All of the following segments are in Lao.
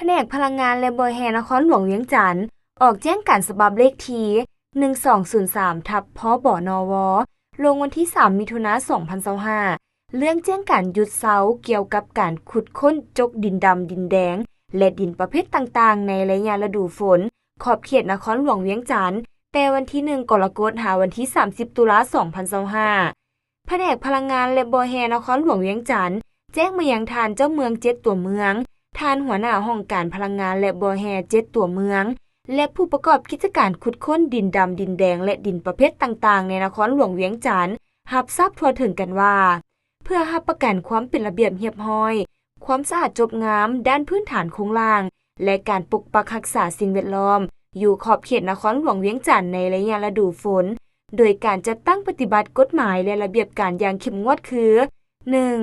ະແນກພະລັງງານ ແລະ ບໍ່ແຮ່ນະຄອນຫຼວງວຽງຈັນ ອອກແຈ້ງການສະບັບເລກທີ ໜຶ່ງສອງສູນສາມ ທັບ ພບນວ ລົງວັນທີ ສາມ ມິຖຸນາ ສອງພັນຊາວຫ້າ ເລື່ອງແຈ້ງການຢຸດເຊົາກ່ຽວກັບການຂຸດຄົ້ນຈົກດິນດຳ, ດິນແດງ ແລະ ດິນປະເພດຕ່າງໆ ໃນໄລຍະລະດູຝົນ ຂອບເຂດນະຄອນຫຼວງວຽງຈັນ ແຕ່ວັນທີ ໜຶ່ງ ກໍລະກົດ ຫາວັນທີ ສາມສິບ ຕຸລາ ສອງພັນຊາວຫ້າ. ພະແນກພະລັງງານ ແລະ ບໍ່ແຮ່ນະຄອນຫຼວງວຽງຈັນ ແຈ້ງມາຍັງທ່ານເຈົ້າເມືອງເຈັດຕົວເມືອງ, ທ່ານຫົວໜ້າຫ້ອງການພະລັງງານ ແລະ ບໍ່ແຮ່ເຈັດຕົວເມືອງ ແລະ ຜູ້ປະກອບກິດຈະການຂຸດຄົ້ນດິນດຳ, ດິນແດງ ແລະ ດິນປະເພດຕ່າງໆ ໃນນະຄອນຫຼວງວຽງຈັນ ຮັບຊາບທົ່ວເຖິງກັນວ່າ ເພື່ອຮັບປະກັນຄວາມເປັນລະບຽບຮຽບຮ້ອຍ, ຄວາມສະອາດຈົບງາມດ້ານພື້ນຖານໂຄງລ່າງ ແລະ ການປົກປັກຮັກສາສິ່ງແວດລ້ອມ ຢູ່ຂອບເຂດນະຄອນຫຼວງວຽງຈັນໃນໄລຍະລະດູຝົນ ໂດຍການຈັດຕັ້ງປະຕິບັດກົດໝາຍ ແລະ ລະບຽບການຢ່າງເຂັ້ມງວດຄື ໜຶ່ງ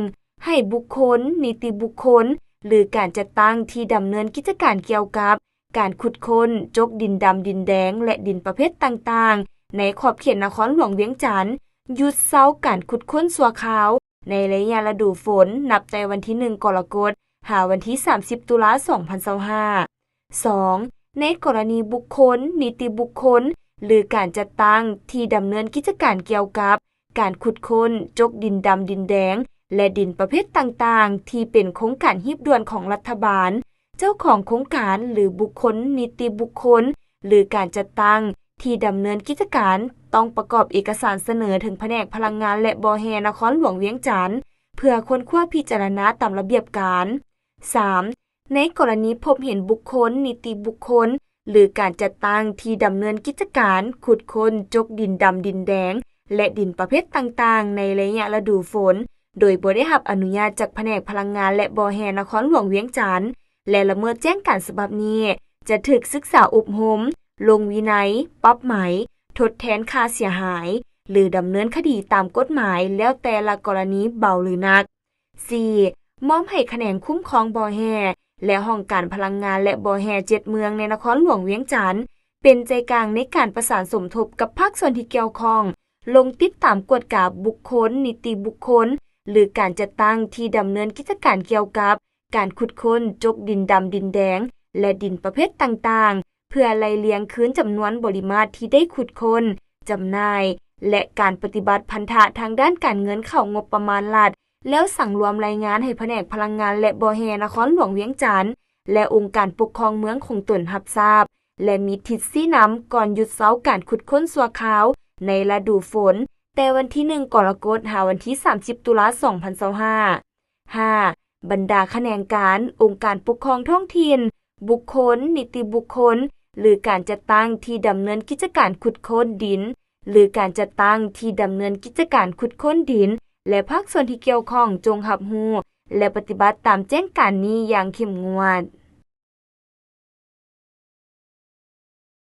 ໃຫ້ບຸກຄົນ, ນິຕິບຸກຄົນ ຫຼື ການຈັດຕັ້ງທີ່ດຳເນີນກິດຈະການກ່ຽວກັບການຂຸດຄົ້ນຈົກດິນດຳ, ດິນແດງ ແລະ ດິນປະເພດຕ່າງໆ ໃນຂອບເຂດນະຄອນຫຼວງວຽງຈັນ ຢຸດເຊົາການຂຸດຄົ້ນຊົ່ວຄາວ ໃນໄລຍະລະດູຝົນ ນັບແຕ່ວັນທີ ໜຶ່ງ ກໍລະກົດ ຫາວັນທີ ສາມສິບ ຕຸລາ ສອງພັນຊາວຫ້າ. ສອງ ໃນກໍລະນີບຸກຄົນ, ນິຕິບຸກຄົນ ຫຼື ການຈັດຕັ້ງທີ່ດຳເນີນກິດຈະການກ່ຽວກັບການຂຸດຄົ້ນຈົກດິນດຳ, ດິນແດງ ແລະ ດິນປະເພດຕ່າງໆ ທີ່ເປັນໂຄງການຮີບດ່ວນຂອງລັດຖະບານ, ເຈົ້າຂອງໂຄງການ ຫຼື ບຸກຄົນ, ນິຕິບຸກຄົນ ຫຼື ການຈັດຕັ້ງທີ່ດຳເນີນກິດຈະການ ຕ້ອງປະກອບເອກະສານສະເໜີເຖິງພະແນກພະລັງງານ ແລະ ບໍ່ແຮ່ນະຄອນຫຼວງວຽງຈັນ ເພື່ອຄົ້ນຄວ້າພິຈາລະນາຕາມລະບຽບການ. ສາມ ໃນກໍລະນີພົບເຫັນບຸກຄົນ, ນິຕິບຸກຄົນ ຫຼື ການຈັດຕັ້ງທີ່ດຳເນີນກິດຈະການຂຸດຄົ້ນຈົກດິນດຳ, ດິນແດງ ແລະ ດິນປະເພດຕ່າງໆ ໃນໄລຍະລະດູຝົນ ໂດຍບໍ່ໄດ້ຮັບອະນຸຍາດຈາກພະແນກພະລັງງານ ແລະ ບໍ່ແຮ່ນະຄອນຫຼວງວຽງຈັນ ແລະ ລະເມີດແຈ້ງການສະບັບນີ້ ຈະຖືກສຶກສາອົບຮົມ, ລົງວິໄນ, ປັບໃໝ, ທົດແທນຄ່າເສຍຫາຍ ຫຼື ດຳເນີນຄະດີຕາມກົດໝາຍ ແລ້ວແຕ່ລະກໍລະນີເບົາ ຫຼື ໜັກ. ສີ່ ມອບໃຫ້ຂະແໜງຄຸ້ມຄອງບໍ່ແຮ່ ແລະ ຫ້ອງການພະລັງງານ ແລະ ບໍ່ແຮ່ເຈັດເມືອງໃນນະຄອນຫຼວງວຽງຈັນ ເປັນໃຈກາງໃນການປະສານສົມທົບກັບພາກສ່ວນທີ່ກ່ຽວຂ້ອງ ລົງຕິດຕາມກວດກາບຸກຄົນ, ນິຕິບຸກຄົນ ຫຼື ການຈັດຕັ້ງທີ່ດຳເນີນກິດຈະການກ່ຽວກັບການຂຸດຄົ້ນຈົກດິນດຳ, ດິນແດງ ແລະ ດິນປະເພດຕ່າງໆ ເພື່ອໄລ່ລຽງຄືນຈຳນວນບໍລິມາດທີ່ໄດ້ຂຸດຄົ້ນ, ຈຳໜ່າຍ ແລະ ການປະຕິບັດພັນທະທາງດ້ານການເງິນເຂົ້າງົບປະມານລັດ ແລ້ວສັງລວມລາຍງານໃຫ້ພະແນກພະລັງງານ ແລະ ບໍ່ແຮ່ນະຄອນຫຼວງວຽງຈັນ ແລະ ອົງການປົກຄອງເມືອງຂອງຕົນຮັບຊາບ ແລະ ມີທິດຊີ້ນຳກ່ອນຢຸດເຊົາການຂຸດຄົ້ນຊົ່ວຄາວໃນລະດູຝົນ ແຕ່ວັນທີ ໜຶ່ງ ກໍລະກົດ ຫາວັນທີ ສາມສິບ ຕຸລາ ສອງພັນຊາວຫ້າ. ຫ້າ ບັນດາຂະແໜງການ, ອົງການປົກຄອງທ້ອງຖິ່ນ, ບຸກຄົນ, ນິຕິບຸກຄົນ ຫຼື ການຈັດຕັ້ງທີ່ດຳເນີນກິດຈະການຂຸດຄົ້ນດິນ ຫຼື ການຈັດຕັ້ງທີ່ດຳເນີນກິດຈະການຂຸດຄົ້ນດິນ ແລະ ພາກສ່ວນທີ່ກ່ຽວຂ້ອງ ຈົ່ງຮັບຮູ້ ແລະ ປະຕິບັດຕາມແຈ້ງການນີ້ຢ່າງເຂັ້ມງວດ.